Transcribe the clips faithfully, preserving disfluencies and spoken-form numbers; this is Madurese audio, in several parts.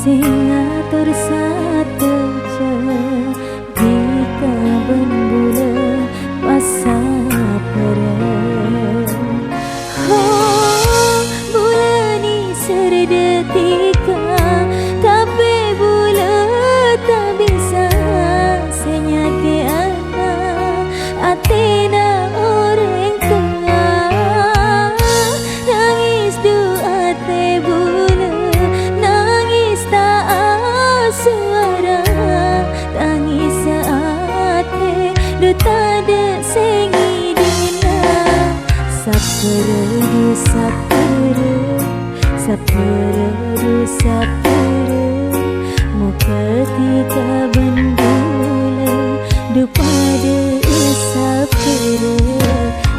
Sè ngator sadhâjâ dhika bân bulâ pas sapèrè. Ho, bulâ nèsèr dhâddhika, tapè bulâ ta' bisa sè nyakè'ana atèna orèng towa. Nangès dhu atè bulâ, nangès ta' asowara. Tangès atè dhu tadâ' sè ngèdhina. Sapèrè dhu sapèrè, sapèrè dhu sapèrè. Moghâ dhika bân bulâ dhu padâ sapèrè.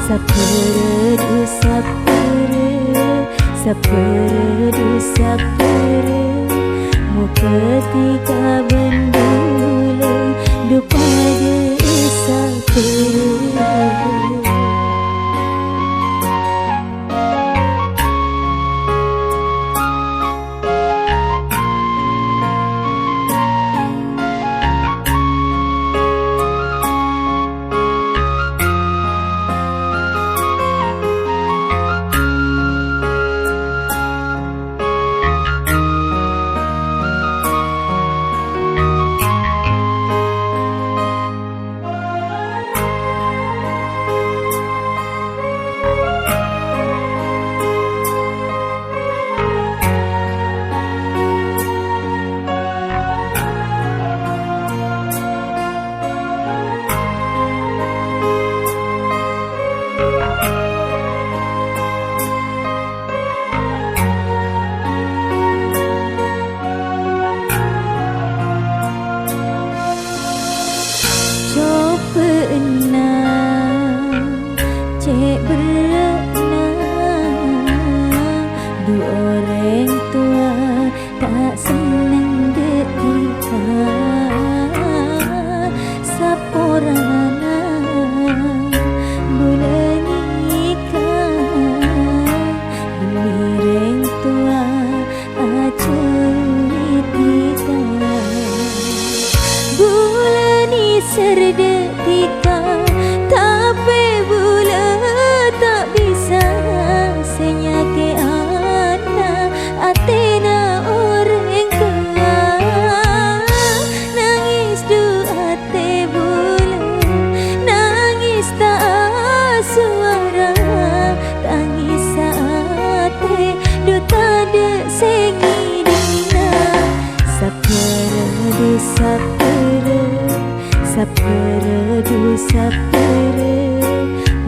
Sapèrè dhu sapèrè, sapèrè dhu sapèrè. Moghâ dhika bân bulâ dhu padâ sapèrè. Cobâ'ânna cè' berrâ'na dhu orèng towa ta' senneng dhâddhi ka saporana bulâ nèka dhemmi rèng towa ajhâwidhi ka. Bulâ nèsèr dhâddhi ka, tapè bulâ ta' bisa sè nyakè'ana atèna orèng towa. Nangès dhu atè bulâ, nangès ta' asowara. Tangès atè dhu tadâ' sè ngèdhina. Sapèrè dhu sapèrè, sapèrè dhu sapèrè.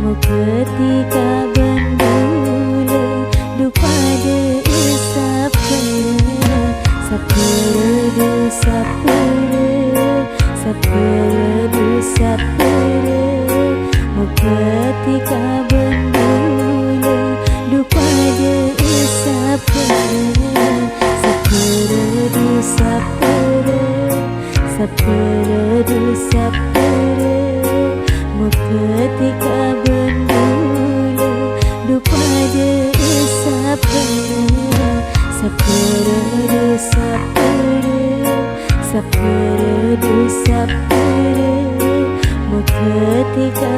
Moghâ dhika bân bulâ dhu padâ sapèrè. Sapèrè dhu sapèrè, sapèrè dhu sapèrè. Moghâ dhika bân bulâ dhu padâ sapèrè. Sapèrè dhu sapèrè, sapèrè dhu sapèrè. Moghâ dhika bân bulâ dhu padâ sapèrè. Sapèrè dhu sapèrè, sapèrè dhu sapèrè. Moghâ dhika